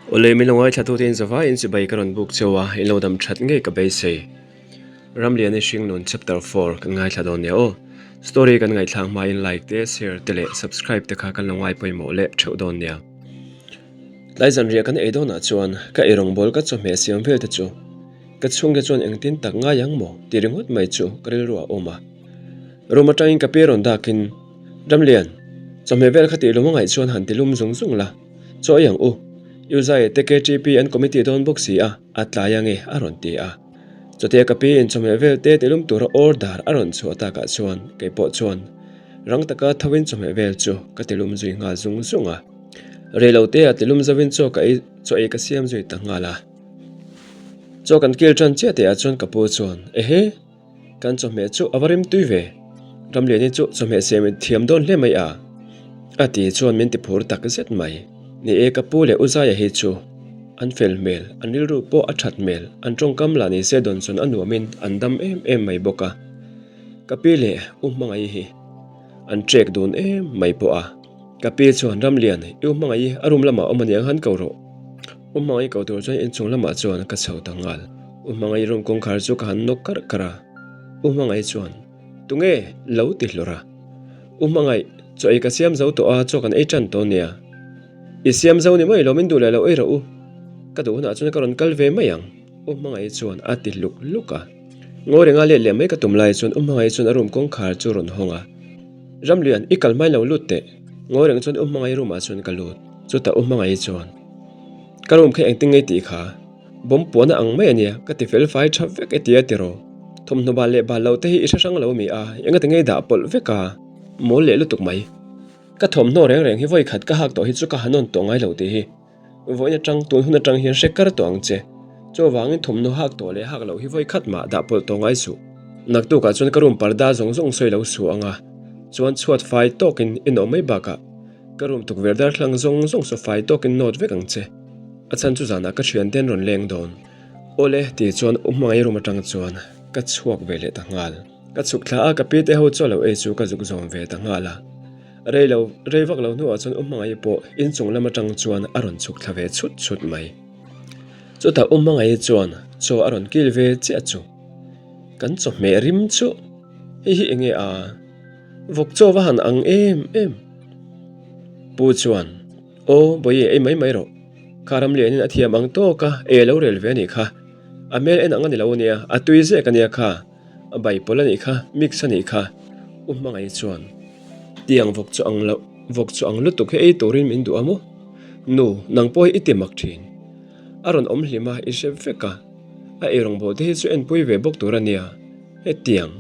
Awle min lo ngaithla tute in zavai in chibai ka rawn buk cheu a, in lo dam that ngei ka beisei. Ramliani Hringnun Chapter 4 kan ngaithla dawn nia aw. Story kan ngaihthlak hmain like te, share te leh subscribe te kha kan lo ngai pawimawh leh theuh dawn nia. Tlai zanriah kan ei dawnah chuan ka eirawngbawl ka chawhmeh siam vel te chu ka chhungte chuan engtin tak ngai ang maw ti ringawt mai chu ka rilru a awm a. Room atangin ka pi rawn dakin, Ramlian, chawhmeh vel kha tih lum a ngaih chuan han ti lum zung zung la, chaw ei ang u. Uzaia te KTP an committee dawn bawk si a, a tlai ange a rawn ti a. Chutia ka pi in chawhmeh vel te ti lum tura order a rawn chhuah takah chuan kei pawh chuan rang taka tho in chawhmeh vel chu ka ti lum zui nghal zung zung a. Reilote a ti lum zo in chaw ka ei chaw ei ka siam zui ta nghal a. Chaw kan kil tan chiah tih ah chuan ka pu chuan, Ehe! Kan chawhmeh chu a va rim tui ve. Ramliani chu chawhmeh siam in thiam dawn hle mai a. A ti chuan min ti phur tak zet mai. Ni e ka pu leh u Zaia hi chu an fel hmel, an rilru pawh a that hmel, an tawngkam lah ni se dawn chuan a nuamin an dam em em mai bawk a. Ka pi leh u Hmangaih hi an trek dun em mai pawh a. Ka pi chuan Ramlian i u Hmangaih a room lamah awm aniang han ko rawh. U Hmangaih ko tur chuan inchung lamah chuan ka chho ta nghal. U Hmangaih room kawngkhar chu ka han nawk karh karh a. U Hmangaih chuan, Tunge? lo ti hlawrh a. U Hmangaih, chaw ei ka siam zo tawh a, chaw kan ei tan tawh nia. I siam zo ni mai lo, min duh leh lo ei rawh u. Ka duh hunah chuan ka rawn kal ve mai ang, U Hmangaih chuan a ti hluk hluk a. Ngawi renga let leh mai ka tum lai chuan U Hmangaih chuan a room kawngkhar chu rawn hawng a. Ramlian, i kal hmain lo lut teh. Ngawi reng chuan U Hmangaih room ah chuan ka lut. Chutah U Hmangaih chuan, Ka room kha engtin ngei tih kha? Bawm puan a ang mai a nia, ka ti fel fai tha vek e tia tiraw. Thawmhnaw bal leh bal lo te hi i hre hrang lo mi a, engati ngei dah pawlh vek a, mawl leh lutuk mai. Ka thawmhnaw reng reng hi vawi khat ka hak tawh hi chu ka ha nawn tawh ngai lo tih hi. Vawiin atang tun hun atang hian hre kar tawh ang che. Chuvangin thawmhnaw hak tawh leh hak loh hi vawi khat mah dah pawlh tawh ngai suh. Naktukah chuan ka room parda zawng zawng sawi lo suh ang a, chuan chhuat fai tawkin i nawh mai bakah Ka room tukverh darthlang zawng zawng saw fai tawkin nawt vek ang che. A chhan chu zanah ka thiante an rawn leng dawn. Awle tih chuan u hmangaih room atang chuan ka chhuak ve leh ta nghal. Ka chhuk thla a ka pi te ho chaw lo ei chu ka zuk zawm ve ta nghal a. Rei lo, rei vak lo hnuah chuan u hmangaih pawh inchung lam atang chuan a rawn chhuk thla ve chhut chhut mai. Chutah u hmangaih chuan chaw a rawn kil ve chiah chu. Kan chawhmeh rim chu hei hi enge a? Vawk chaw va han ang em em. Pu chuan, Aw, Bawihi ei mai mai rawh. Kha Ramlianin a thiam ang tawk a, ei a lo rel ve a nih kha. A hmel en ang a ni lo ania, a tui zek a nia kha. A bai pawlh a nih kha, mix a nih kha. U Hmangaih chuan, Tiang vawk chu ang loh, vawk chu ang lutuk hi ei turin min duh a maw? Nu, nang pawh hi i ti mak thin. A rawn awm hlim a, i hre vek a. A eirawngbawl te hi chu enpui ve bawk tur a nia. Hetiang,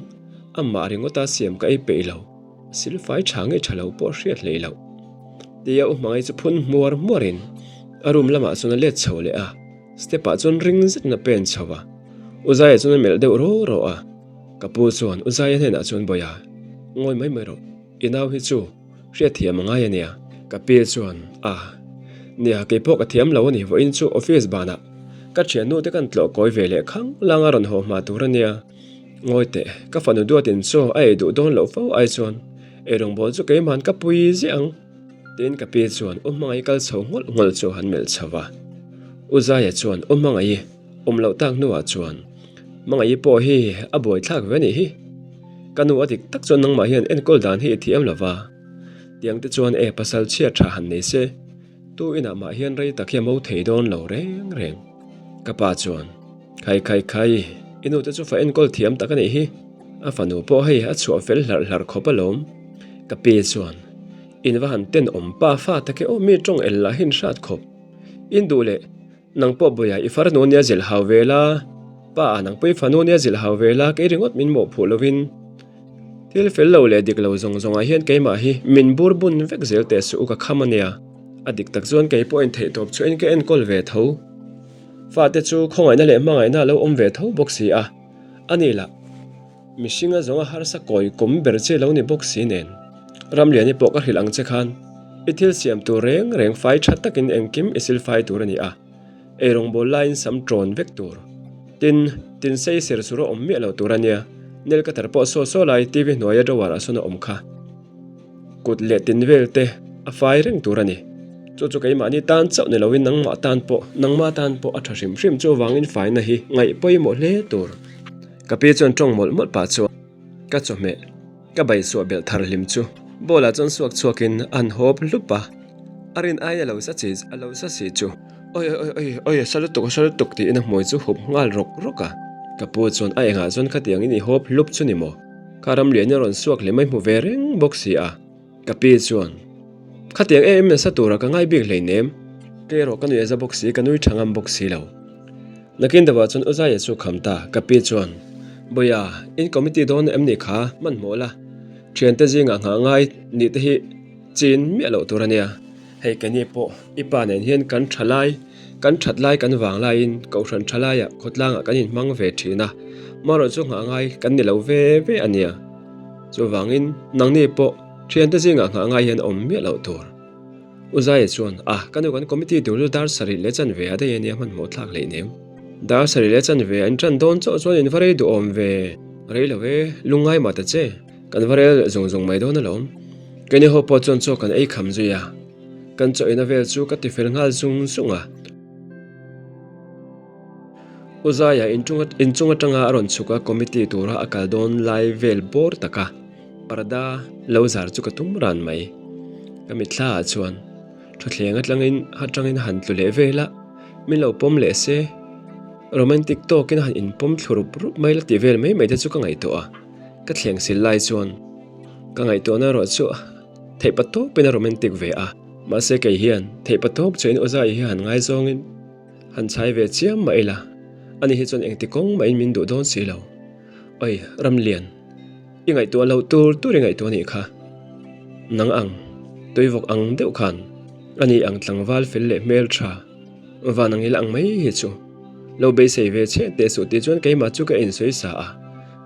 amah ringawta siam ka ei peih lo, silfai tha nge tha lo pawh hriat hlei loh. Tia u hmangaih chu phun hmuar hmuarin a room lamah chuan a let chho leh a, step ah chuan ring zetin a pen chho a. U Zaia chuan a melh deuh ro ro a, ka pu chuan U Zaia hnenah chuan Bawiha, ngawi mai mai rawh, i nau hi chu hriatthiam a ngai a nia. Ka pi chuan, A, nia kei pawh ka thiam lo a ni, vawiin chu office banah ka thiannu te kan tlawh kawi ve leh khang lang a rawn haw hma tur a nia. Ngawi teh, ka fanu duatin chaw a ei duh dawn loh fo ai chuan eirawngbawl chu keimahan ka pui ziah ang. Tiin ka pi chuan U Hmangaih kal chho nghawlh nghawlh chu han melh chho a. U Zaia chuan U Hmangaih awm loh tak hnuah chuan Hmangaih pawh hi a buaithlak ve a nih hi. Ka nu a dik tak chuan nangmah hian enkawl dan hi i thiam lo va. Tiang te chuan e pasal chhiat tha han nei se, tu inah mah hian rei tak hi a mo thei dawn lo reng reng. Ka pa chuan, Khai khai khai, i nu te chu fa enkawl thiam tak a nih hi, a fanu pawh hei a chhuah fel hlarh hlarh khawp alawm. Ka pi chuan, In va han tenawm pa fa tak e aw mi tawng el lah hin hrat khawp. In duh leh Nang pawh Bawiha i farnu nia zilh hau ve la, pa ah nang pawh i fanu nia zilh hau ve la, kei ringawt min mawhphuh lovin thil fel lo leh dik lo zawng zawngah hian keimah hi min bur bun vek zel teh suh u ka kham a nia. A dik tak chuan kei pawhin theihtawp chuahin ka enkawl ve tho. Fate chu khawngaihna leh hmangaihna a lo awm ve tho bawk si a, a ni lah mihringa zawnga harsa kawi kum ber che lo ni bawk si nen. Ramliani pawh ka hrilh ang che khan i thil siam tur reng reng fai tha takin engkim i sil fai tur a ni a, eirawngbawl laiin sam tawn vek tur. Tin, tin sei ser sur a awm miah lo tur a nia, nail cutter pawh saw saw lai TV hnuaia drawer ah sawn a awm kha. Kut leh tin vel te a fai reng tur a ni. Chu chu keimahni tan chauh ni loin nangmah tan pawh, nangmah tan pawh a tha hrim hrim chuvangin faina hi ngaih pawimawh hle tur. Ka pi chuan tawng mawlh mawlh pah chuan ka chawhmeh ka baihsuah belh thar hlim chu bowl ah chuan suak chhuakin a han hawp hlup a, a rin aiin a lo sa chi a lo sa si chu Oi oi oi oi a sa lutuk a sa lutuk tiin a hmui chu hup nghal rawk rawk a. Ka pu chuan a engah chuan khatiang in i hawp hlup chu ni maw? Kha ramlian i rawn suak hle mai hmu ve reng bawk si a. Ka pi chuan, Khatiang em em nasa tura ka ngai bik hleinem. Kei erawh ka nui a za bawk si, ka nui tha ngam bawk si lo. Nakin deuhah chuan U Zaia chu kham ta, ka pi chuan, Bawia, in committee dawn em ni kha, hmanhmawh la. Thiante zingah nghah ngai nih te hi chin miah loh tur a nia. Hei keini pawh i pa nen hian kan tha lai, kan that lai kan vang laiin Kohhran tha laiah khawtlangah kan inhmang ve thin a, marawh chu nghah ngai kan ni lo ve ve a nia. Chuvangin nangni pawh thiante zingah nghah ngai hian awm miah loh tur. U Zaia chuan, A, ka nu kan committee tur chu dar sarih leh chanve ah daih a nia hmanhmawh thlak hleih nem. Dar sarih leh chanve ah in tan dawn chauh chuan in va rei duhawm ve. Rei lo e, lungngai mah ta che. Kan va rel leh zung zung mai dawn alawm. Keini ho pawh chuan chaw kan ei kham zui a, kan chaw eina vel chu ka ti fel nghal zung zung a. U Zaia inchung atanga a rawn chhuk a, committee tura a kal dawn lai vel bawr taka parda lo zar chu ka tum ran mai. Ka mitthla ah chuan thutthleng atlangin atangin han tlu leh vel a, min lo pawm leh se, romantic tawkin han inpawm thlu rup rup mai la tih vel mai mai te chu ka ngaihtuah a. Ka thleng sil lai chuan ka ngaihtuahna erawh chu theihpa tawpin a romantic ve a, mahse kei hian theihpa tawp chuahin Ozai hi han ngaizawngin han chhai ve chiam mah ila, ani hi chuan engti kawng mahin min duh dawn si lo. Oi, Ramlian, i ngaihtuah loh tur tur i ngaihtuah anih kha. Nang ang, tuivawk ang deuh khan ani ang tlangval fel leh hmel tha van ang ila ang mai hi chu lo beisei ve chhe teh suh tih chuan keimah chu ka insawi sa a.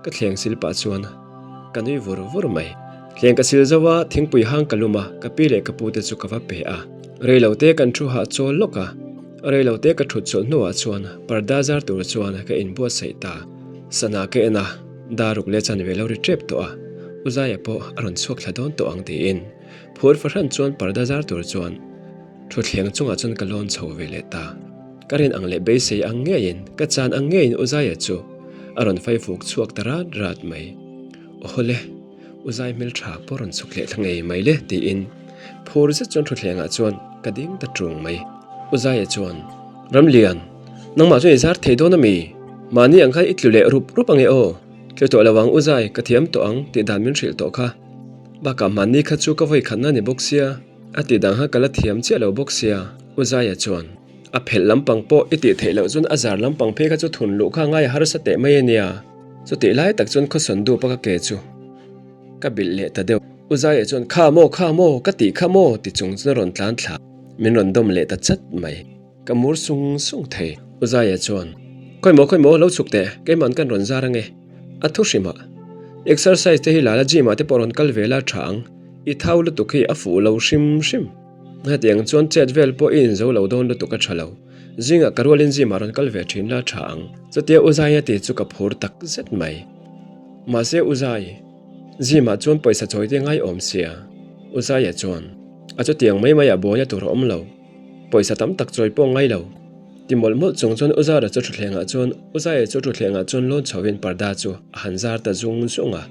Ka thleng sil pah chuan ka nui vur vur mai. Thleng ka sil zo a, thingpui hang ka lum a, ka pi leh ka pu te chu ka va pe a. Reilote kan thu hah chawl lawk a, reilote ka thut chawlh hnuah chuan parda zar tur chuan ka inbuatsaih ta. Sana ka en a, daruk leh chanve lo ri tep tawh a, U Zaia pawh a rawn chhuak thla dawn tawh ang tiin phur fahran chuan parda zar tur chuan Thutthleng chungah chuan ka lawn chho ve leh ta. Ka rin ang leh beisei ang ngeiin, ka chan ang ngeiin U Zaia chu a rawn faifuk chhuak ta rat rat mai. Awhawle, U Zai hmeltha pawh rawn chhuk leh thla ngei mai le tiin phur zet chuan thutthlengah chuan ka ding ta ṭung mai. U Zaia chuan, Ramlian, nangmah chuan i zar thei dawn a mi? Mahni ang khan i tlu leh rup rup ange aw? Tlu tawh lo ang U Zai, ka thiam tawh ang tih dan min hrilh tawh kha. Bakah mahni kha chu ka vawi khatna ni bawk sia. A tih dang kha ka la thiam chiah lo bawk sia, U Zaia chuan. A phelh lampang pawh i tih theih loh chuan a zar lampang phei kha chu thun luh kha ngai a harsa teh mai a nia. Chutih lai tak chuan khawsawn dup a ka ke chu ka bilh leh ta deuh. U Zaia chuan kha maw, kha maw, ka tih kha maw ti chung chuan a rawn tlan thla. Min rawn dawm leh ta chat mai. Ka mur sung sung thei. U Zaia chuan, Khawi maw, khawi maw, lo chhuk teh, keiman kan rawn zar ange. A thu hrimah, Exercise te hi lala gym ah te pawh rawn kal ve la tha ang. I thau lutuk hi a fuh lo hrim hrim. Hetiang chuan chet vel pawh i inzo lo dawn lutuk a tha lo. Zingah ka rualin gym ah rawn kal ve thin la tha ang. Chutia U Zaia ti chu ka phur tak zet mai. Mahse U Zai, gym ah chuan pawisa chawi te ngai awm sia. U Zaia chuan, A chutiang mai mai ah buaina tur a awm lo. Pawisa tam tak chawi pawh ngai lo. Ti mawlh mawlh chung chuan U Zara chu thutthlengah chuan U Zaia chu thutthlengah chuan lawn chhoin parda chu a han zar ta zung zung a.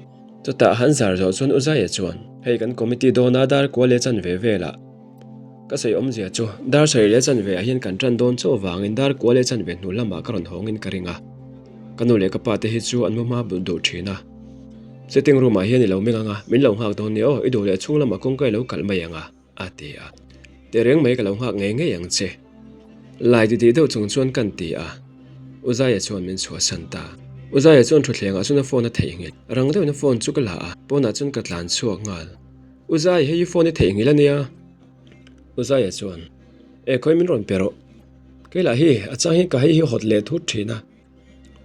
Chutah a han zar zawh chuan U Zaia chuan, Hei kan committee dawna dar kual leh chanve velah ka sawi awmzia chu dar sawi leh chanve ah hian kan tan dawn chauh avangin dar kual leh chanve hnu lamah ka rawn hawngin ka ring a. Ka nu leh ka pa te hi chu an mu hma bulh duh thin a. Sitting room ah hian i lo meng ang a, min lo nghak dawn nia aw, i duh leh chhung lamah kawngka i lo kalh mai ang a. A ti a. Tehreng mai ka lo nghak ngei ngei ang che. Lai ti tih deuh chung chuan kan ti a. U Zaia chuan min chhuahsan ta. U Zaia chuan thutthlengah chuan a phone a theihnghilh. Rang deuhin a phone chu ka la a, pawnah chuan ka tlan chhuak nghal. U Zai, hei i phone i theihnghilh a nia. U Zaia chuan, E khawi min rawn pe rawh. Kei lah hi a chang hi ka hei hi hawt leh thut thin a.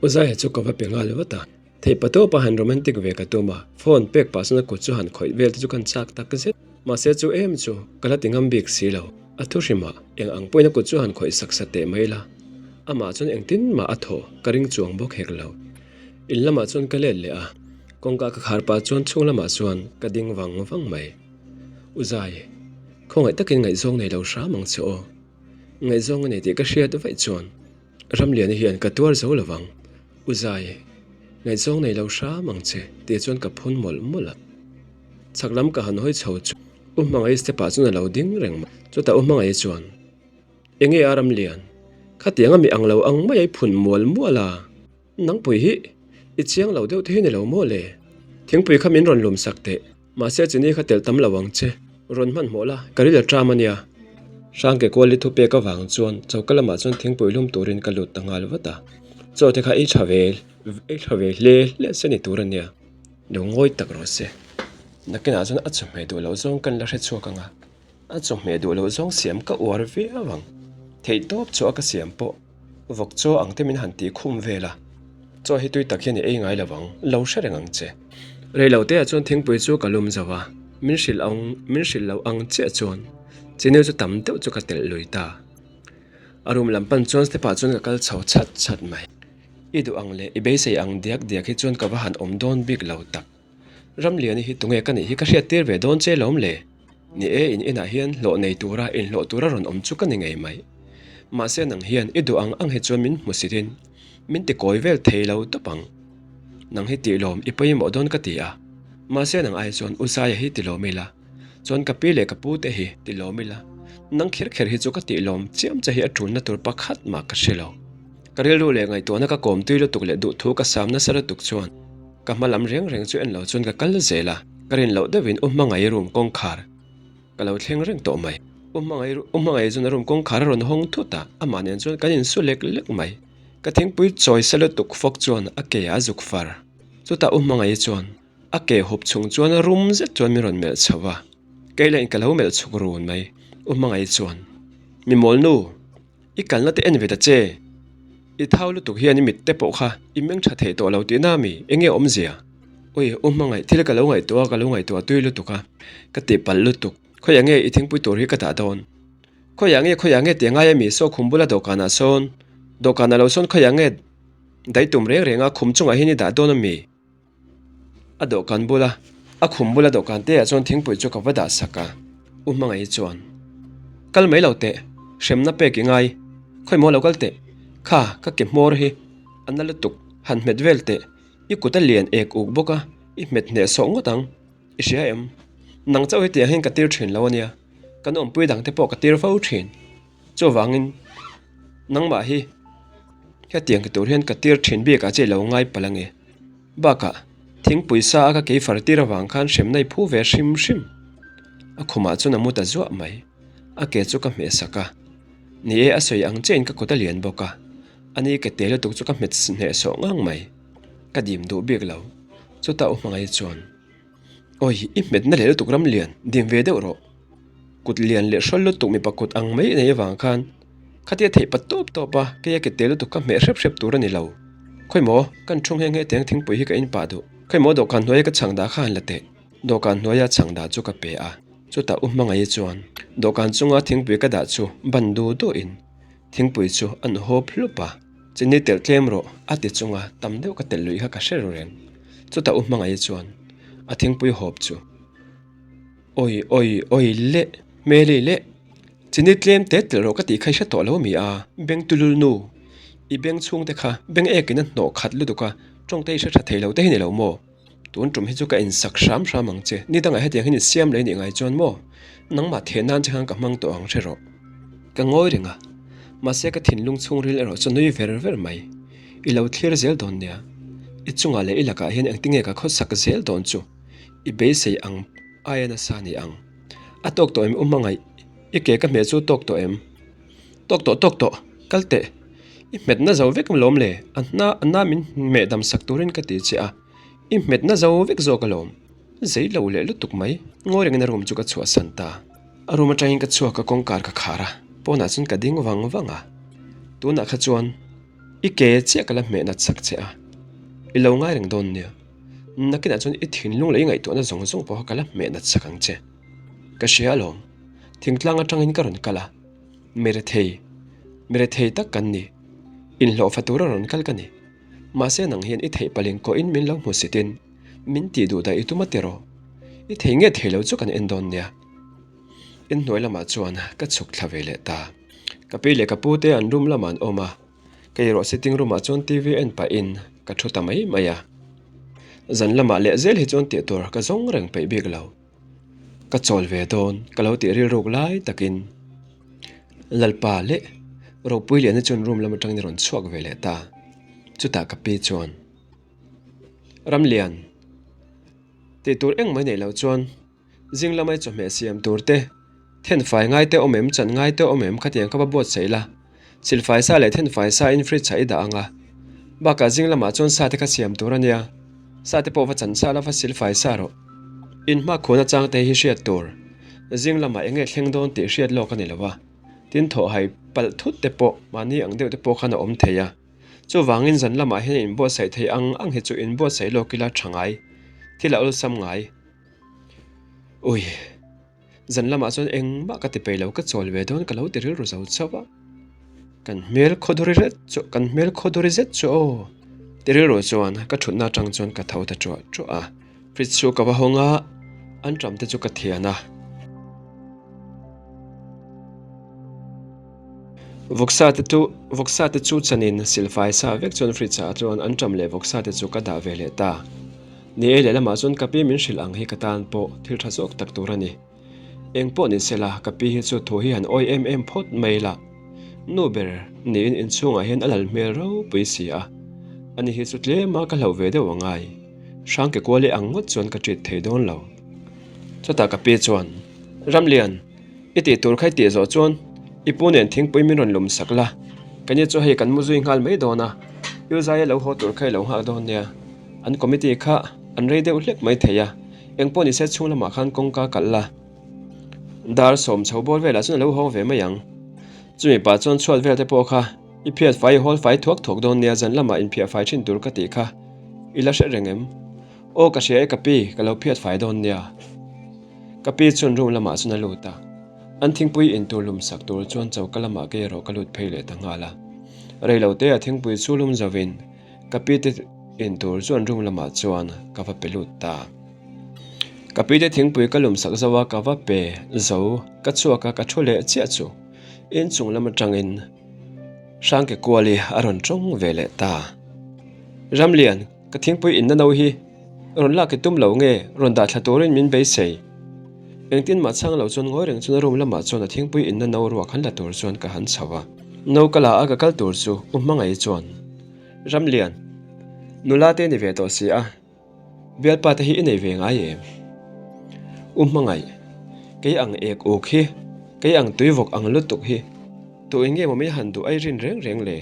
U Zaia chu ka va pe nghal vat a. Theihpa tawpa han romantic ve ka tum a, phone pek pah chuan a kut chu han khawih vel te chu kan chak tak zet. Mahse chu em chu ka la ti ngam bik si lo. A thu hrimah eng ang pawhin a kut chu han khawih sak sa teh mai la. Amah chuan engtin mah a thaw ka ring chuang bawk hek lo. In lamah chuan ka let leh a, kawngka ka khar pah chuan chhung lamah chuan ka ding vang vang mai. U Zai. Khawngaih takin ngaihzawng nei lo hram ang che aw. Ngaihzawng a nei tih ka hriat vaih chuan Ramliana hian ka tuar zo lovang. U Zai, ngaihzawng nei lo hram ang che tih chuan ka phun mawlh mawlh a. Chhak lam ka han hawi chho chu U Hmangaih step ah chuan a lo ding reng mai. Chutah U Hmangaih chuan, Enge a Ramlian, khatiang a mi ang lo ang mai a i phun mual mual a. Nangpui hi i chiang lo deuh te hi ni lo maw le? Thingpui kha min rawn lum sak teh, mahse chini kha telh tam lo ang che. Rawn hmanhmawh la, ka ril a ṭam a nia. Hrangke kuali thu pek avang chuan choka lamah chuan thingpui lum turin ka lut ta nghal vat a. Chaw te kha ei ṭha ve ei ṭha ve hle hle se ni tur a nia. Lo ngawi tak rawh se. Nakinah chuan a chawhmeh duh loh zawng kan la hre chhuak ang a, a chawhmeh duh loh zawng siam ka uar viau ang. Theihtawp chu a ka siam pawh. Vawk chaw ang te min han tih khum vel a, chaw hi tui tak hian i ei ngai lo ang, lo hre reng ang che. Rei lo te ah chuan thingpui chu ka lum zo a, min hrilh ang min hrilh loh ang chiah chuan chiniu chu tam deuh chu ka telh lui ta. A room lam pan chuan step ah chuan ka kal chho chhat chhat mai. I duh ang leh i beisei ang diak diak hi chuan ka va han awm dawn bik lo tak. Ramliani hi tunge ka nih hi ka hriat tir ve dawn che lawm le? Ni e, in inah hian hlawh nei tura inhlawh tura rawn awm chu ka ni ngei mai. Mahse nang hian i duh ang ang hi chuan min hmu sirin min ti kawi vel thei lo tawp ang. Nang hi tihlawm i pawimawh dawn ka ti a, mahse nang ai chuan u Zaia hi tilawm ila, chuan ka pi leh ka pu te hi tilawm ila, nang kher kher hi chu ka tihlawm chiam che hi a tulna tur pakhat mah ka hre lo. Ka rilru leh ngaihtuahna ka kawm tui lutuk leh duhthu ka sam nasa lutuk chuan Ka hma lam reng reng chu en lo chuan ka kal zel a, ka rin loh deuhin U Hmangaih room kawngkhar ka lo thleng reng tawh mai. U Hmangaih U Hmangaih chuan a room kawngkhar a rawn hawng thut a, amah nen chuan kan insu lek lek mai. Ka thingpui chawi sa lutuk fawk chuan a ke a zuk far. Chutah U Hmangaih chuan a ke hup chung chuan rum zet chuan min rawn melh chho a, kei lah in ka lo melh chhuk run mai. U Hmangaih chuan, Mi mawl nu! I kalna te en ve ta che. I thau lutuk hian i mit te pawh kha i meng tha thei tawh lo tihna ami? Enge awmzia? Ui, u hmangaih thil ka lo ngaihtuah a, ka lo ngaihtuah tui lutuk a, ka tih palh lutuk. Khawiah nge i thingpui tur hi ka dah dawn? Khawiah nge khawiah nge tih a ngai ami? Saw khum bula dawhkanah sawn, dawhkanah lo sawn khawiah nge daih tum reng reng a, khum chungah hian i dah dawn ami? A dawhkan bula a khum bula dawhkan te ah chuan thingpui chu ka va dah sak a, U Hmangaih chuan, Kal mai lo teh, hremna pek i ngai, khawi maw lo kal teh, kha ka ke hmawr hi a na lutuk, han hmet vel teh, i kut a lian ek uk bawk a, i hmet hneh sawh ngawt ang, i hria em? Nang chauh hi tiang hian ka tir thin lo a nia, kan awmpui dang te pawh ka tir fo thin. Chuvangin, nangmah hi hetiang ti tur hian ka tir thin bikah che i lo ngai palh ange. Bakah, thingpui sa a ka keifar tir avang khan hremna i phu ve hrim hrim. A khumah chuan a mu ta zuah mai. A ke chu ka hmeh sak a. Ni e, a sawi ang chiahin ka kut a lian bawk a. Ani ke te lutuk chu ka hmet hnehsawh ngang mai. Ka dim duh bik lo. Chutah u hmangaih chuan. Awi, i hmetna leh lutuk ram lian, dim ve deuh rawh. Kut lian leh hrawl lutuk mipa kut ang mai nei avang khan khatia theih pat tawp tawp a, keia ke tel lutuk ka hmeh hrep hrep tur a ni lo. Khawi maw, kan thu nghe nghe teng thingpui hi ka in pah duh. Khawi maw dawhkan hnuaia ka chhang dah kha han la teh. Dawhkan hnuaia chhang dah chu ka pe a, chutah u hmangaih chuan dawhkan chunga thingpui ka dah chu ban du duhin thingpui chu an hawp hlup a. Chini telh tlem rawh, a ti chunga tam deuh ka telh luih kha ka hre ru reng. Chutah u hmangaih chuan a thingpui hawp chu, Awi awi awi le, hmeli le, chini tlem te telh rawh ka tih kha i hre tawh lo mi a, beng tulul nu, i beng chhungte kha beng ekin a hnawh khat lutuk a, tawngte i hre tha thei lo te hi ni lo maw? Tun tum hi chu ka insak hram hram ang che, ni dangah hetiang hian i siam leh nih ngai chuan maw? Nangmah theh nan che khan ka hmang tawh ang hre rawh. Ka ngawi reng a, mahse ka thinlung chhungril erawh chu nui ver ver mai. I lo thlir zel dawn nia, i chungah leh i lakah hian engtinge ka khawsak zel dawn chu i beisei ang aia nasa ni ang. A tawk tawh em u hmangaih, i ke ka hmeh chu tawk tawh em? Tawk tawh tawk tawh, kal teh. I hmetna zo vek lawm le, a hna a na min hmeh dam sak turin ka ti che a, i hmetna zo vek zawk alawm. Zei lo leh lutuk mai, ngawi rengin a room chu ka chhuahsan ta. A room atangin ka chhuak a kawngkar ka khar a, pawnah chuan ka ding vang vang a. Tunah kha chuan i ke chiah ka la hmeh nat sak che a, i lo ngai reng dawn nia. Nakinah chuan i thinlung leh i ngaihtuahna zawng zawng pawh kha ka la hmeh nat sak ang che. Ka hria alawm, thingtlang atangin ka rawn kal a. Mi rethei, mi rethei tak kan ni. Inhlawhfa tura rawn kal ka ni. Mahse nang hian i theih paling kawhin min lo hmu sitin min tih duh dah i tum a tiraw? I thei nge thei lo chu kan en dawn nia. Inhnuai lamah chuan ka chhuk thla ve leh ta. Ka pi leh ka pu te an room lamah an awm a, kei erawh sitting room ah chuan TV en pahin ka thu ta mai mai a. Zan lamah leh zel hi chuan tih tur ka zawng reng peih bik lo. Ka chawl ve dawn ka lo tih rilruk lai takin Lalpa leh Ropui Liana chuan room lam atangin a rawn chhuak ve leh ta. Chutah ka pi chuan Ramlian tih tur engmah neih loh chuan Zing lamai chawhmeh siam tur te, thenfai ngai te awm em, chan ngai te awm em khatiang kha va buatsaih la. Silfai sa leh thenfai sa in fridge ah i dah ang a. Bakah zing lamah chuan sa te kha siam tur a nia. Sa te pawh va chan sa la va silfai sa rawh. In hmakhun achang te hi hriat tur. Zing lamah eng nge thleng dawn tih hriat lawk a ni lo a. Tin thawh hai palh thut te pawh mahni ang deuh te pawh khan a awm thei a. Chuvangin zan lamah hian inbuatsaih thei ang ang hi chu inbuatsaih lawk ila tha ngai. Thil a awlsam ngai. Ui, zan lamah chuan engmah ka ti peih lo, ka chawl ve dawn ka lo ti rilru zo chauh a. Kan hmel khawdawri ret chu, kan hmel khawdawri zet chu aw. Ti rilru chuan ka thutna atang chuan ka tho ta ṭuah ṭuah a. Fridge chu ka va hawng a, anṭam te chu ka thian a. Vawksa te chu, vawksa te chu chanin silfai sa vek chuan fridge ah chuan anṭam leh vawksa te chu ka dah ve leh ta. Ni e, lehlamah chuan ka pi min hrilh ang hi ka tan pawh thil tha zawk tak tur a ni. Eng pawh ni sela, ka pi hi chu thu hi han awi em em phawt mai la. Nu ber niin inchhungah hian a lal hmel ropui si a. Ani hi chu tlema ka hlauh ve deuh a ngai. Hrang ke kual i ang ngawt chuan ka treat thei dawn lo. Chutah ka pi chuan, Ramlian! I tih tur kha i tih zawh chuan i pu nen thingpui min rawn lum sak la, ka ni chu hei kan mu zui nghal mai dawn a, U Zaia lo haw tur kha i lo nghak dawn nia. An committee kha an rei deuh hlek mai thei a, eng pawh nise chhung lamah khan kawngka kalh la. Dar sawm chho bawr velah chuan a lo hawng ve mai ang. Chumi pah chuan chhuat vel te pawh kha i phiat fai i hawl fai thuak thuak dawn nia zan lamah inphiah fai thin tur ka tih kha i la hre reng em? Aw ka hria e ka pi, ka lo phiat fai dawn nia. Ka pi chuan room lamah chuan a lut a, an thingpui in tur lum sak tur chuan choka lamah kei erawh ka lut phei leh ta nghal a. Rei lo te a thingpui chu lum zovin ka pi te in tur chuan room lamah chuan ka va pe lut ta. Ka pi te thingpui ka lum sak zo a, ka va pe zo ka chhuak a, ka thu leh chiah chu inchung lam atangin Hrangke kuali a rawn tawng ve leh ta. Ramlian. Ka thingpui inna no hi rawn lak i tum lo nge rawn dah thla turin min beisei. Engtin mah chhang lo chuan ngawi reng chuan a room lamah chuan a thingpui inna no ruak han la tur chuan ka han chho a. No ka la a ka kal tur chu U Hmangaih chuan, Ramlian, nula te ni ve tawh si a, bialpa te hi i nei ve ngai em? U Hmangaih, kei ang ek uk hi, kei ang tuivawk ang lutuk hi, Tu eng nge maw min han duh ai rin reng reng le?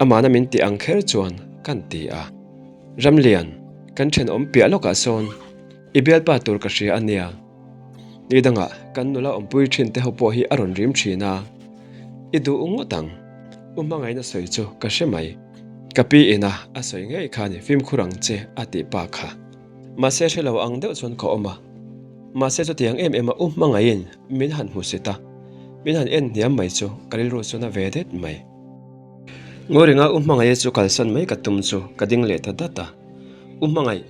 Amahna min tih ang kher chuan kan ti a. Ramlian, kan thenawm piah lawkah sawn i bialpa tur ka hria a nia. Ni dangah kan nula awmpui thin te ho pawh hi a rawn rim thin a. I duh ngawt ang. U hmangaihna sawi chu ka hre mai. Ka pi ina a sawi ngei kha ni fimkhur ang che a tih pa kha. Mahse hre lo ang deuh chuan ka awm a. Mahse chutiang em em a u hmangaihin min han hmu sit a, min han en hniam mai chu ka rilru chuan a ve det mai. Ngawiringa u hmangaih chu kalsan mai ka tum chu ka ding leh ta dat a. U hmangaih,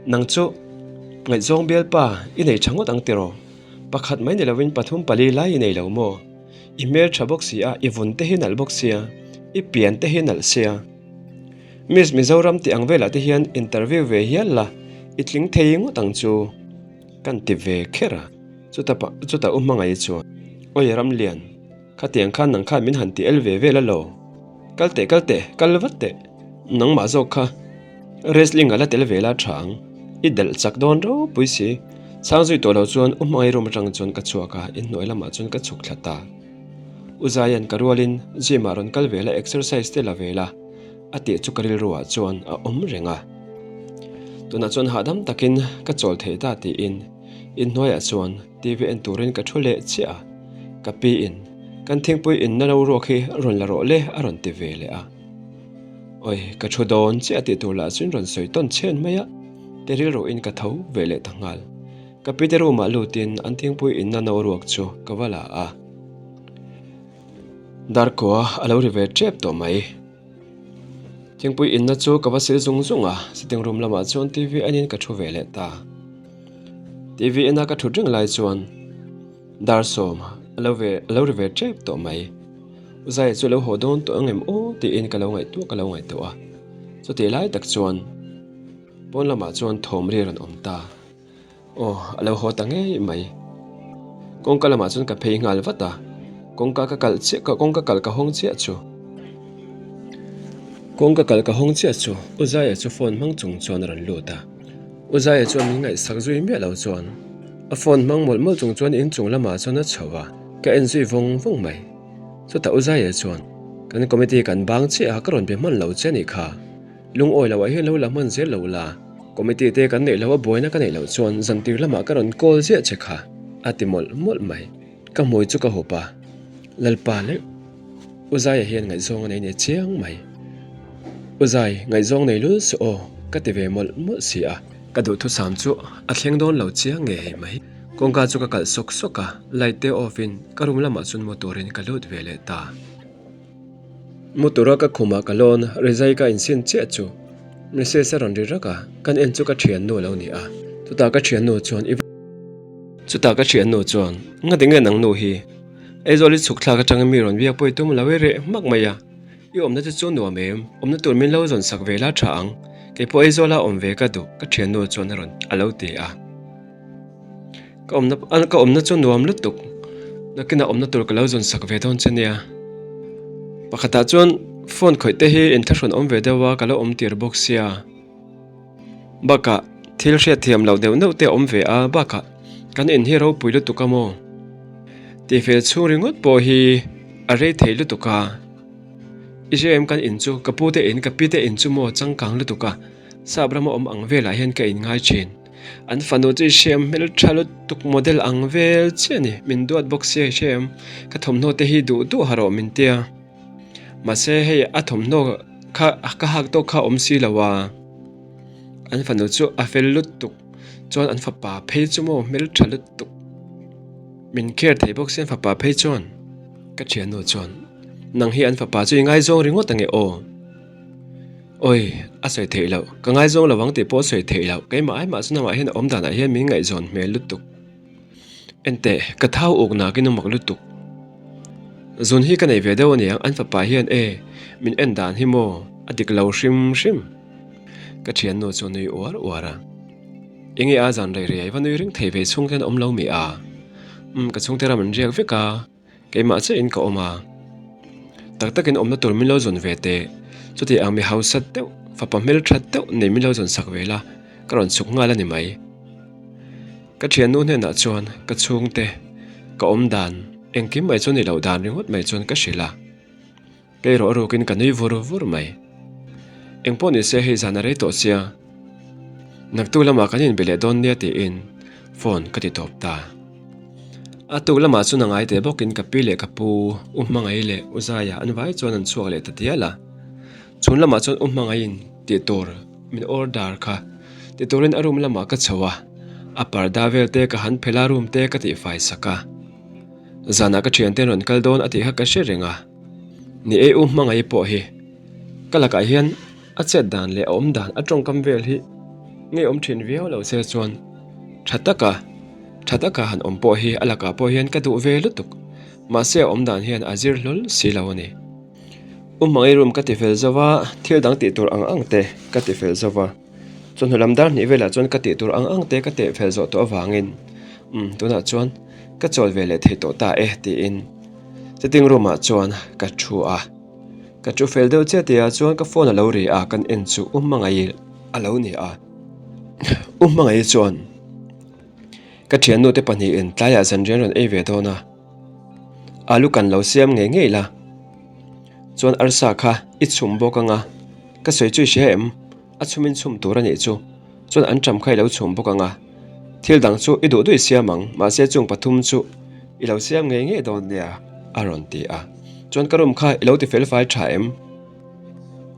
nang chu ngaihzawng bialpa i nei tha ngawt ang tiraw? Pakhat mai ni lovin pathum pali lai i nei lo maw? I hmel tha bawk si a, i vun te hi nalh bawk sia, i pian te hi nalh sia. Miss Mizoram tih ang velah te hian interview ve hial la, i tling thei ngawt ang chu kan ti ve kher a. Chuta pah chutah u hmangaih chuan, Awi Ramlian, khatiang khan nang khan min han ti el ve vel alo. Kal teh kal teh, kal vat teh. Nangmah zawk kha wrestling a la tel ve la tha ang. I delh chak dawn ropui si. Chhang zui tawh lo chuan u hmangaih room atang chuan ka chhuak a, inhnuai lamah chuan ka chhuk thla ta. U Zaian ka rualin gym ah rawn kal ve la exercise te la ve la a tih chu ka rilru ah chuan a awm reng a. Tunah chuan hahdam takin ka chawl thei ta tiin inhnuai ah chuan TV en turin ka thu leh chiah a. Ka pi in kan thingpui inna lo ruak hi rawn la rawh le a rawn ti ve leh a. Oi ka thu dawn chiah tih tur lah chuan rawn sawi tawn chhen mai a, ti rilru in ka tho ve leh ta nghal. Ka pi te room ah lutin an thingpui inna no ruak chu ka va la a. Darkua a lo ri ve tep tawh mai. Thingpui inna chu ka va sil zung zung a, sitting room lamah chuan TV enin ka thu ve leh ta. TV ena ka thut reng lai chuan. Dar sawm a lo ve a lo ri ve tep tawh mai. U Zaia chu a lo haw dawn tawh ang em aw tiin ka lo ngaihtuah ka lo ngaihtuah a. Chutih lai tak chuan pawn lamah chuan thawm ri a rawn awm ta. Aw, a lo haw ta ngei mai. Kawngka lamah chuan ka phei nghal vat a, kawngka ka kalh chiah ka kawngka kalh ka hawng chiah chu. Kawngka kalh ka hawng chiah chu U Zaia chu phone hmang chung chuan a rawn lut a. U Zaia chuan min ngaihsak zui miah lo chuan a phone hmang mawlh mawlh chung chuan inchung lamah chuan a chho a, ka en zui vawng vawng mai. Chutah U Zaia chuan, Kan committee kan bang chiah a, ka rawn be hman lo che a nih kha. Lungawi loh ah hian lo la hman zel lo la, committee te kan neih loh a buaina ka neih loh chuan zantir lamah ka rawn call ziah che kha, a ti mawlh mawlh mai. Ka hmui chu ka hup a, Lalpa leh U Zaia hian ngaihzawng a nei nei chiang mai. U Zai, ngaihzawng nei lul suh aw, ka ti ve mawlh mawlh si a. Ka duhthusam chu a thleng dawn lo chiang ngei mai. Kawngka chu ka kalh sawk sawk a, light te off in ka room lamah chuan mu turin ka lut ve leh ta. Mu tura ka khumah ka lawn rizai ka insin chiah chu Mrs a rawn ri rak a, kan en chu ka thiannu a lo ni a, chutah ka thiannu chuan i Chutah ka thiannu chuan Nga tinge nang nu hi? Aizawl i chhuk thlak atangin mi rawn biak pawh i tum lo i reh hmak mai a, i awmna te chu nuam em? Awmna tur min lo zawn sak ve la tha ang, keipawh Aizawla awm ve ka duh ka thiannu chuan a rawn a lo ti a. Ka awmna ka awmna chu nuam lutuk nakinah awmna tur ka lo zawn sak ve dawn che nia. Pakhatah chuan phone khawih te hi inthlahrun awm ve deuh a ka lo awm tir bawk sia. Bakah thil hriat thiam loh deuh neuh te a awm ve a bakah kan in hi ropui lutuk a maw? Tihfel chhung ringawt pawh hi a rei thei lutuk a. I hria em kan in chu ka pu te in ka pi te in chu maw changkang lutuk a sap rama awm ang velah hian ka in ngai thin. An fanu chu i hriam hmeltha lutuk model ang vel chiah a ni. Min duat bawk sia i hriam. Ka thawmhnaw te hi duh duh ha rawh min tia. Mahse hei a thawmhnaw kha ka hak tawk kha a awm si lo a. An fanu chu a fel lutuk chuan an fapa phei chu maw hmeltha lutuk. Min care thei bawk sia an fapa phei chuan. Ka thiannu chuan nang hi an fapa chu i ngaizawng ringawt ange aw. Awi, a sawi theih loh. Ka ngaizawng lo ang tih pawh a sawi theih loh. Keimah ai mah chu namah hian a awm danah hian min ngaihzawn hmel lutuk. Enteh, ka thau uk nakin a mak lutuk. Zun hi ka nei ve deuh aniang, an fapa hian e, min en dan hi maw, a dik lo hrim hrim. Ka thiannu chu a nui uar uar a. Enge a zan rei rei a, i va nui ring thei ve chhung hian a awm lo mi a? Umm, ka chhungte ram an riak vek a. Keimah chiahin ka awm a, tak takin awmna tur min lo zawn ve teh. Chuti ang mi hausa deuh, fapa hmeltha deuh nei min lo zawn sak ve la, ka rawn chhuk nghal a ni mai. Ka thiannu hnenah chuan ka chhungte, ka awm dan, engkim mai chu ni loh dan ringawt mai chuan ka hrilh a. Kei rawh rukin ka nui vur vur mai. Engpawh ni se hei zan a rei tawh sia. Naktuk lamah kan inbe leh dawn nia tiin phone ka ti tawp ta. A tuk lamah chuan a ngai teh bawkin ka pi leh ka pu, U Hmangaih leh U Zaia an vai chuan an chhuak leh ta dial a. Chhun lamah chuan U Hmangaihin tih tur min order kha ti turin a room lamah ka chho a, a parda vel te ka han phelh a room te ka tihfai sak a. Zanah ka thiante an rawn kal dawn a tih kha ka hre reng a. Ni e U Hmangaih pawh hi ka lakah hian a chet dan leh a awm dan a tawngkam vel hi ngei awm thin viau lo se chuan tha taka tha taka han awm pawh hi a lakah pawh hian ka duh ve lutuk mahse a awm dan hian a zir hlawl si lo a ni. U Hmangaih room ka ti fel zo va thil dang tih tur ang ang te ka ti fel zo va. Chawhnu lam dar hnih velah chuan ka tih tur ang ang te ka teh fel zawh tawh avangin umm tunah chuan ka chawl ve leh thei tawh ta e tiin sitting room ah chuan ka thu a. Ka thu fel deuh chiah tihah chuan ka phone a lo ri a kan en chu U Hmangaih a lo ni a. U Hmangaih chuan ka thiannu te pahnihin tlaiah zanrian rawn ei ve dawn a, alu kan lo siam ngei ngei la chuan arsa kha i chhum bawk anga ka sawi chu i hria em? A chhumin chhum tur a nih chu. Chuan an ṭam kha i lo chhum bawk ang a. Thil dang chu i duh duh i siam ang, mahse chung pathum chu i lo siam ngei ngei dawn nia, a rawn ti a. Chuan ka room kha i lo ti fel fai ṭha em?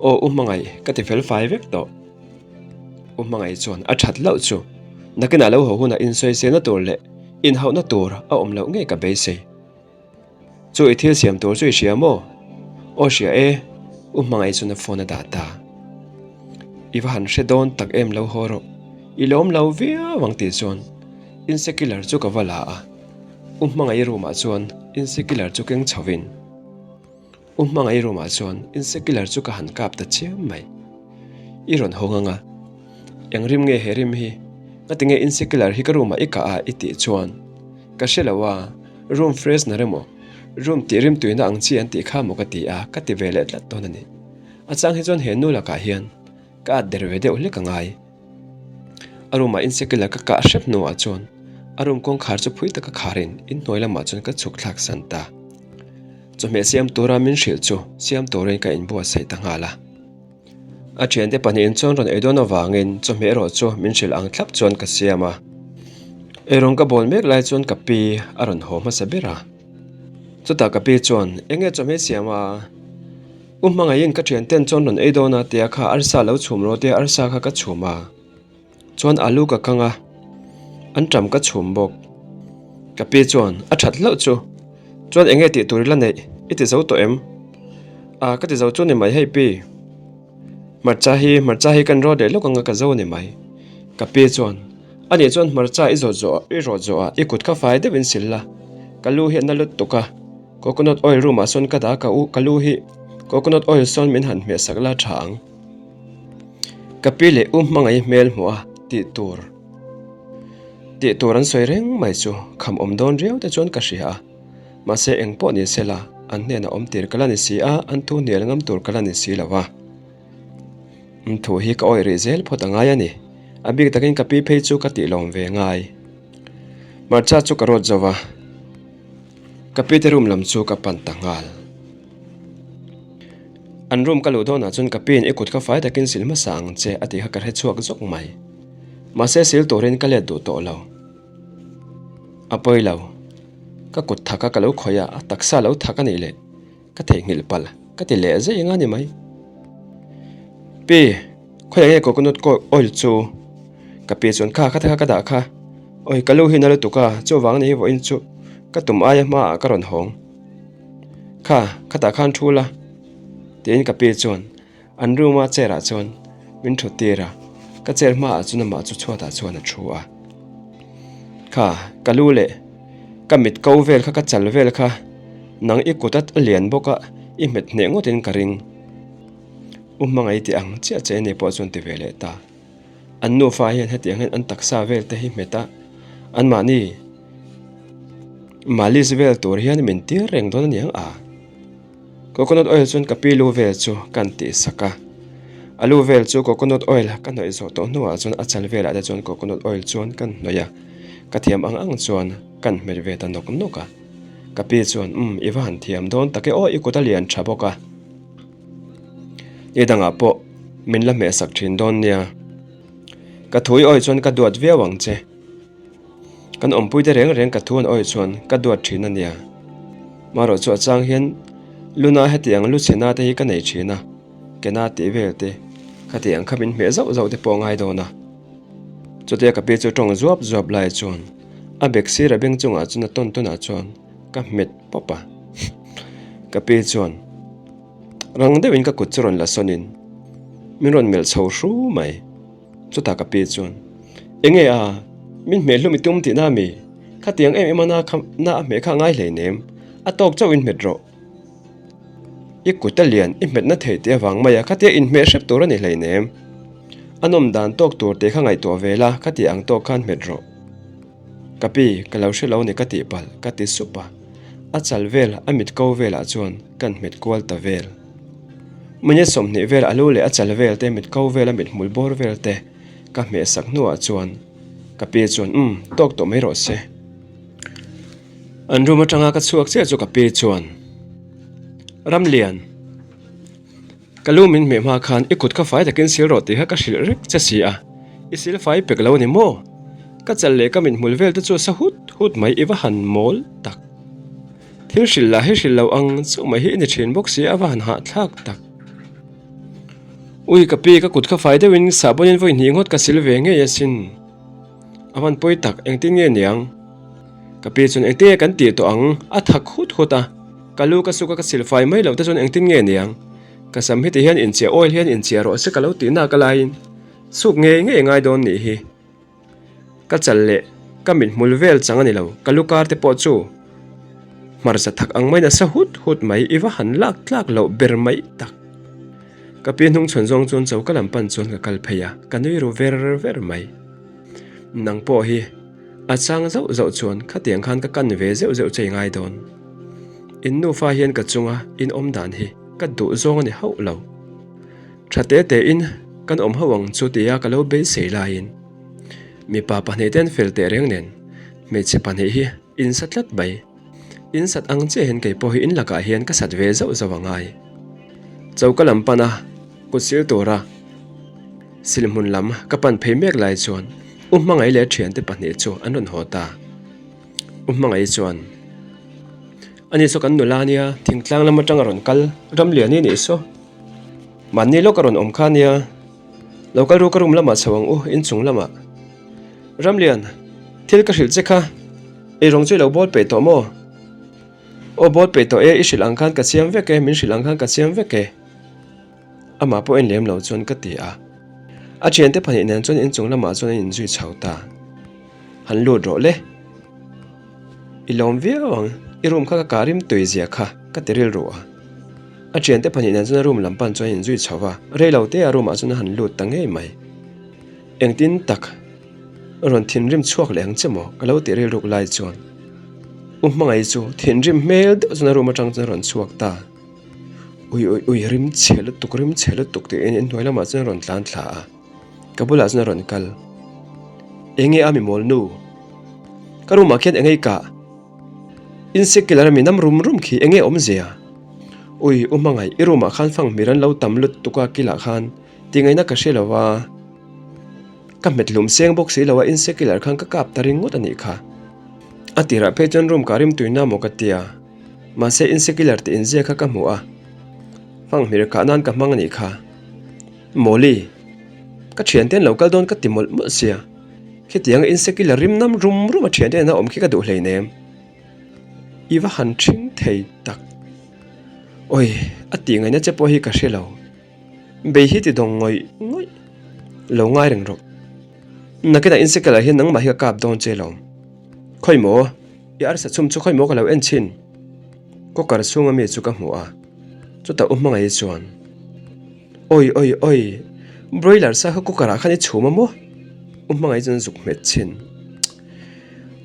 Aw U Hmangaih, ka ti fel fai vek tawh. U Hmangaih chuan a ṭhat loh chu. Nakinah lo haw hunah insawiselna tur leh inhauhna tur a awm loh ngei ka beisei. Chu i thil siam tur chu i hria maw? Aw hria e, U Hmangaih chuan a phone a dah ta. I va han hre dawn tak em lo haw rawh. I lawm lo viau ang tih chuan insecular chu ka va la a. U Hmangaih room-ah chuan insecular chu keng chhovin U Hmangaih room-ah chuan insecular chu ka han kap ta chiam mai. I rawn hawng ang a, eng rim nge he rim hi? Ngatinge insecular hi ka room-ah i kah a i tih chuan ka hre lo a, room freshener emaw room tih rim tuina ang chi an tih kha maw ka ti a, ka ti ve leh tlat dawn a ni. A chang hi chuan he nu lakah hian ka at der ve deuh hlek a ngai. A room ah insecular ka kah hrep hnuah chuan a room kawngkhar chu phui taka kharin inhnuai lamah chuan ka chhuk thlak san ta. Chawhmeh siam tura min hrilh chu siam turin ka inbuatsaih ta nghal a. A thiante pahnihin chuan rawn ei dawn avangin chawhmeh erawh chu min hrilh ang thlap chuan ka siam a. Eirawng ka bawl mek lai chuan ka pi a rawn haw hmasa ber a. Chutah ka pi chuan, Enge chawhmeh siam a? U hmangaihin ka thianten chuan rawn ei dawn a tia kha arsa lo chhum rawh tia arsa kha ka chhum a. Chuan alu ka kang a, an ṭam ka chhum bawk. Ka pi chuan a ṭhat hlauh chu. Chuan eng nge tih tur i la neih? I ti zo tawh em? A, ka ti zo chu ni mai hei pi. Hmarcha hi, hmarcha hi kan rawt leh lawk anga ka zo a ni mai. Ka pi chuan, A nih chuan hmarcha i zawt zawh, i rawt zawh ah i kut kha fai deuhin sil la. Ka lu hi a na lut tuk a. Coconut oil room ah sawn ka dah ka u, ka lu hi coconut oil sawn min han hmeh sak la tha ang. Ka pi leh u hmangaih hmel hmuh a tih tur tih tur an sawi reng mai chu kham awm dawn riau te chuan ka hria a, mahse eng pawh ni se la an hnenah awm tir ka la ni si a, an thu hnial ngam tur ka la ni si lo a. An thu hi ka awih rih zel phawt a ngai a ni, a bik takin ka pi phei chu ka tih lawm ve ngai. Hmarcha chu ka rawt zo va. Ka pi te room lam chu ka pan ta nghal. An room ka luh dawnah chuan ka piin i kut kha fai takin sil hmasa ang che a tih kha ka hre chhuak zawk mai. Mahse sil turin ka let duh tawh lo. A pawi lo. Ka kut thak a ka lo khawih a, a taksa lo thak a nih leh ka theihnghilh palh ka ti leh zai eng a ni mai. Pi, khawiah nge coconut oil chu? Ka pi chuan kha kha te kha ka dah kha. Oi, ka lu hi na lutuk a, chuvang ni hi vawiin chu ka tum aia hmaah ka rawn hawng. Kha, khatah khan thu la, tiin ka pi chuan an room a chair ah chuan min thut tir a, ka chair hmaah chuan amah chu chhuatah chuan a thu a. Kha, ka lu leh ka mit ko vel kha ka chal vel kha nang i kut a lian bawk a, i hmet hneh ngawtin ka ring. U hmangaih tih ang chiah che ni pawh chuan ti ve leh ta. An nufa hian hetiang hian an taksa vel te hi hmet a, anmahni malis vel tur hian min tir reng dawn a niang a. Coconut oil chuan ka pi lu vel chu kan tih sak a, a lu vel chu coconut oil ka hnawih zawh tawh hnuah chuan a chal velah te chuan coconut oil chuan kan hnawih a, ka thiam ang ang chuan kan hmet ve ta nawk nawk a. Ka pi chuan umm i va han thiam dawn tak e aw i kut a lian tha bawk a. Ni dangah pawh min la hmehsak thin dawn nia. Ka thu i awih chuan ka duat viau ang che. Kan awmpuite reng reng ka thu an awih chuan ka duat thin a nia. Marawh chu a chang hian luna hetiang lu chhena te hi ka nei thin a, kena tih vel te khatiang kha min hmeh zauh zauh te pawh a ngai dawn a. Chutia ka pi chu tawng zuap zuap lai chuan a bek sir a beng chungah chuan a tawn tawnah chuan ka hmet pawp a. Ka pi chuan rang deuhin ka kut chu rawn la sawnin min rawn melh chho hru mai. Chutah ka pi chuan, Enge a, min hmeh hlum i tum tihna a mi? Khatiang em em a na kha na a hmeh kha a ngai hleinem, a tawk chauh in hmet rawh. I kut a lian i hmetna thei tih avang mai a, khatia inhmeh hrep tur a ni hleinem. A nawm dan tawk tur tih kha ngaihtuah ve la, khatia ang tawk khan hmet rawh. Ka pi, ka lo hre lo ni ka tih palh, ka ti sup a. A chal vel, a mit ko velah chuan kan hmet kual ta vel. Minute 20 vel a lu leh a chal vel te, mit ko vel, a mit hmul bawr vel te ka hmeh sak hnuah chuan ka pi chuan umm, tawk tawh mai rawh se. An room atanga ka chhuak chiah chu ka pi chuan Ramlian, Ka lu min hmeh hma khan i kut kha fai takin sil rawh tih kha ka hrilh rek che si a, i sil fai pek lo a ni maw? Ka chal leh ka mithmul vel te chu a sa hut hut mai i va han mawl tak. Thil hrilh lah hi hrilh lo ang chauh mai hi i ni thin bawk si a va han hahthlak tak. Ui ka pi ka kut kha fai deuhin sahbawn in vawi hnih ngawt ka sil ve ngei asin. A van pawi tak engtin nge niang? Ka pi chuan engtin nge kan tih tawh ang? A thak hut hut a. Ka lu ka suk a ka silfai mai loh te chuan engtin nge niang? Ka sam heti hian inchiah oil hian inchiah rawh se ka lo tih nak a laiin suk ngei ngei ngai dawn nih hi. Ka chal leh. Ka mithmul vel chang a ni lo, ka lu kar te pawh chu hmarcha thak ang maiin a sa hut hut mai, i va han lak tlak loh ber mai tak. Ka pi hnung chhawn zawng chuan choka lam pan chuan ka kal phei a, ka nui ru ver ver mai. Nang pawh hi a chang zauh zauh chuan khatiang khan ka kan ve zeuh zeuh che i ngai dawn. In nufa hian ka chunga in awm dan hi ka duh zawng a ni hauh lo. Tha te tein kan awm hauh ang chu tia ka lo beisei laiin mipa pahnih te an fel teh reng nen hmeichhe pahnih hi in sa tlat mai. In sat ang chiah hian kei pawh hi in lakah hian ka sat ve zauh zauh a ngai. Choka lam pana kut sil tura silhmun lam ka pan phei mek lai chuan U Hmangaih leh thiante pahnih chu an rawn haw ta. U Hmangaih chuan, Ani saw kan nula nia, thingtlang lam atang a rawn kal, Ramliani nih saw. Mahni lawk a rawn awm kha nia, lo kal ru ka room lamah chho ang u, inchung lamah. Ramlian, thil ka hrilh che kha, eirawng chu i lo bawl peih tawh maw? Aw bawl peih tawh e, i hrilh ang khan ka siam vek e, min hrilh ang khan ka siam vek e. Amah pawh en lem lo chuan ka ti a. A thiante pahnih nen chuan inchung lamah chuan an inzui chho ta. Han lut rawh le. I lawm viau ang, i room kha ka kah rim tui zia kha ka ti rilru a. A thiante pahnih nen chuan a room lam pan chuan an inzui chho va, rei lo te a room ah chuan a han lut ta ngei mai. Engtin tak rawn thinrim chhuak leh ang che maw ka lo ti rilruk lai chuan U Hmangaih chu thinrim hmel deuh chuan a room atang chuan a rawn chhuak ta. Ui ui ui rim chhe lutuk rim chhe lutuk tiin inhnuai lamah chuan a rawn tlan thla a, ka bulah chuan a rawn kal. Enge a mi mawl nu? Ka room ah khian enge i kah? Insecular a mi nam rum rum khi enge awmzia? Ui u hmangaih i room ah khan fang hmir an lo tam lutuk a kilah khan tingaihna ka hre lo a, ka hmet hlum seng bawk si lo a insecular khan ka kap ta ringawt a nih kha. A tirah phei chuan room kah rim tuina maw ka tia. Mahse insecular tih inzia kha ka hmu a, hmanghmir kah nan ka hmang a nih kha. Mawli, ka thiante an lo kal dawn ka ti mawlh mawlh sia, khitianga insecular rim nam rum rum a thiante nen a awm khi ka duh hleinem. I va han ṭhing thei tak. Awi, a tih ngaihna che pawh hi ka hre lo. Bei hi ti dawng ngawih ngawih lo ngai reng rawh. Nakinah insecular hian nangmah hi ka kap dawn che lo. Khawi maw? I arsa chhum chu khawi maw ka lo en chhin? Cooker chhunga mi chu ka hmu a, chutah u hmangaih chuan, Awi awi awi, broiler sa kha cooker ah khan i chhum a maw? U hmangaih chuan zuk hmet chhin.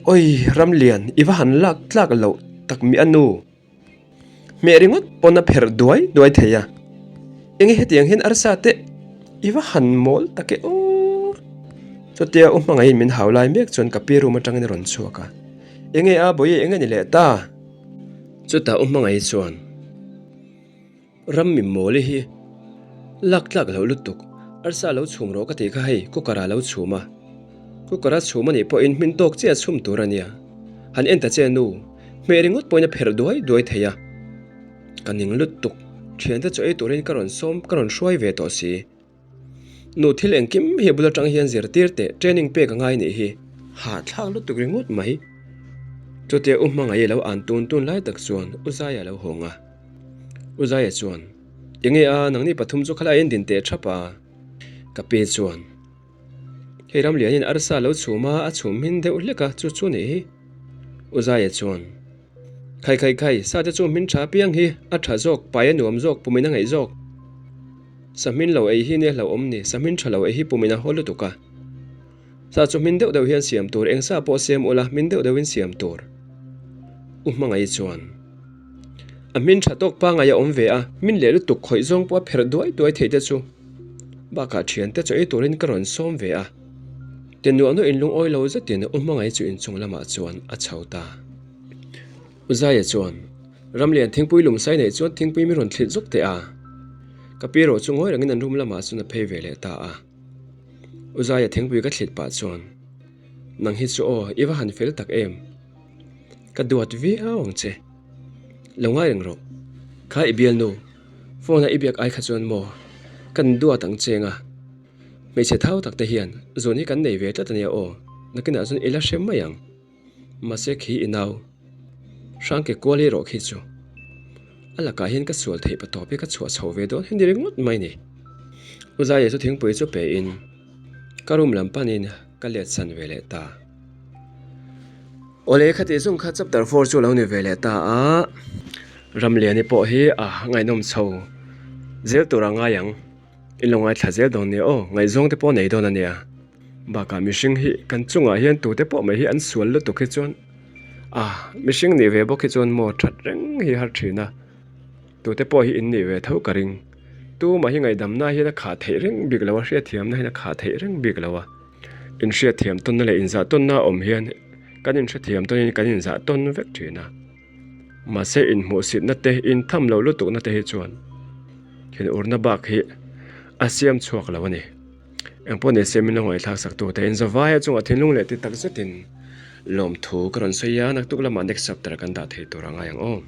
Awi Ramlian, i va han lak tlak loh tak mi a nu. Hmeh ringawt pawn a pherh duai duai thei a, enge hetiang hian arsa te i va han mawl tak e aw. Chutia u hmangaihin min hau lai mek chuan ka pi room atangin a rawn chhuak a, enge a bawihi enge ni leh ta? Chutah u hmangaihi chuan. Ram mi mawli hi lak tlak loh lutuk, arsa lo chhum rawh ka tih kha hei cooker ah lo chhum a, cooker a chhum anih pawhin hmin tawk chiah chhum tur a nia, han en ta che nu, hmeh ringawt pawhin a pherh duai duai thei a, ka ning lutuk, thiante chu ei turin ka rawn sawm ka rawn hruai ve tawh si. Nu thil engkim hi a bul atang hian zirtir teh training pek a ngai nih hi. Hahthlak lutuk ringawt mai. Chutia U Hmangaih a lo an tun tun lai tak chuan U Zaia a lo hawng a. U Zaia chuan, Enge a, nangni pathum chu khalai in din teh thap a. Ka pi chuan, Hei Ramlianin arsa a lo chhum a, a chhum hmin deuh hlek a, chu chu nih hi. U Zaia chuan, Khai khai khai, sa te chu hmin tha piang hi, a tha zawk, pai a nuam zawk, pumin a ngaih zawk. Sa hmin lo ei hi nia hlauhawm ni, sa hmin tha lo ei hi pumin a haw lutuk a. Sa chu hmin deuh deuh hian siam tur, eng sa pawh siam ula hmin deuh deuhin siam tur. U Hmangaih chuan a hmin tha tawk pangai a awm ve a, hmin leh lutuk khawih zawng pawh a pherh duai duai theih te chu bakah thiante chaw ei turin ka rawn sawm ve a. Tinuah nuah in lungawi lo zetin U Hmangaih chu inchung lamah chuan a chho ta. U Zaia chuan Ramlian thingpui lum sai neih chuan thingpui mi rawn thlit zuk teh a, ka pi erawh chu ngawi rengin an room lamah chuan a phei ve leh ta a. U Zaia thingpui ka thlit pah chuan, Nang hi chu aw, i va han fel tak em? Ka duat viau ang che. Lo ngai reng rawh. Kha i bialnu, phone a i biak ai kha chuan maw kan duat ang che nga. Hmeichhe thau tak te hian zun hi kan nei ve tlat ania aw, nakinah chuan i la hre mai ang. Mahse khi i nau hrang ke kual erawh khi chu a lakah hian ka sual theih pa tawp hi ka chhuah chho ve dawn hi ni ringawt mai ni. U Zaia chu thingpui chu pe in ka room lam panin ka let san ve leh ta. Awle khati zawng kha chapter 4 chu lo ni ve leh ta a, Ramliani pawh hi a ngaihnawm chho zel tur a ngai ang. In lo ngaithla zel dawn nia aw, ngaihzawng te pawh nei dawn a nia. Bakah mihring hi kan chungah hian tute pawh mai hi an sual lutuk hi chuan a mihring nih ve bawk hi chuan maw that reng hi har thin a, tute pawh hi in nih ve tho ka ring. Tumah hi ngaihdamna hian a khah theih reng bik lo a, hriatthiamna hian a khah theih reng bik lo a. Inhriatthiam tawnna leh inzah tawnna a awm hian kan inhrethiam tawnin kan inzah tawn vek thin a. Mahse inhmuhsitna te, intham lo lutukna te hi chuan thinurna bak hi a siam chhuak lo a ni. Engpawh ni se min lo ngaihthlak sak tu te inzavaia chungah thinlung leh ti tak zetin lawmthu ka rawn sawi a, naktuk lamah next chapter kan dah thei tur a ngai ang aw.